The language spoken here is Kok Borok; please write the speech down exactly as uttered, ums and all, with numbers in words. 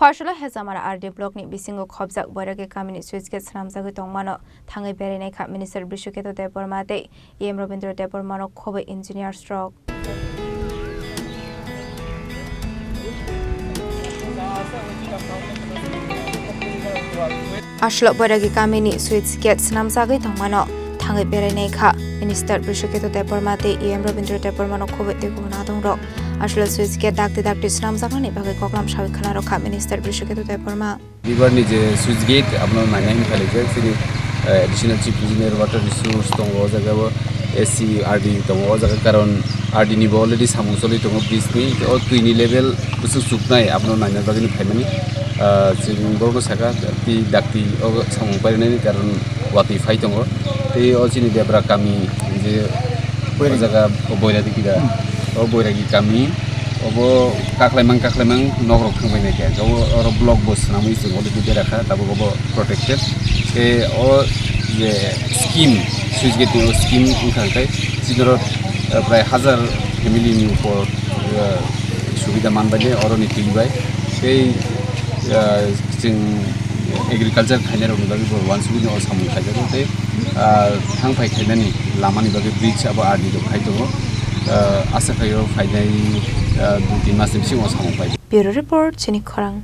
Pashula Hezamara R D block ni bisingo khobjak Boiragi kamini switch gate swnamjagwi tongmano thangwi berainai kha Minister Brishuketu Debbarma tei E M Rabindra Debbarmano khobwi engineers rok. Ashulok Boiragi kamini switch gate swnamjagwi tongmano thangwi berainai kha Minister Brishuketu Debbarma tei E M Rabindra Debbarmano khobwi tei kubun adongrok. Ashulok switch gate dakti dakti swnamjaknani bagwi koklam sawi khwna rw kha Minister Brishuketu Debbarma. River ni je switch gate abono naina hin khalaijak chini, eh, additional chief engineer water resource tongo, o jaga o A C R D tongo, o jaga karon R D ni bo already samung choli tongo bridge ni, o twi ni level bwswk chuknai abono naina bagwi phaimani. Ah, chwng borokno saka twi dakti o samung parinani karon watwi phai tongo. Tei o chini Debra kami je o jaga o Boiragi kida, o Boiragi kami obo kaklaimang kaklaimang nokrok thangbai nai khe. Obo oro block bo swnamwi chwng already bera kha, tabuk obo protected. Tei o je scheme, switch gate ni o scheme wngkha khe chini oro, eh, prai hazar family ni upor, eh, subida manbai de oro ni twi bai. Tei, eh, chwng agriculture khainai rokni bagwi bo uansugui no o samung khaijago tei, ah, thang phai khainani lamani bagwi bridge abo R D rok khai tongo. Ah, asa khaio phainai, ah, dui tin mas ni bisingo o samung phai. Bureau Report, Chini Khorang.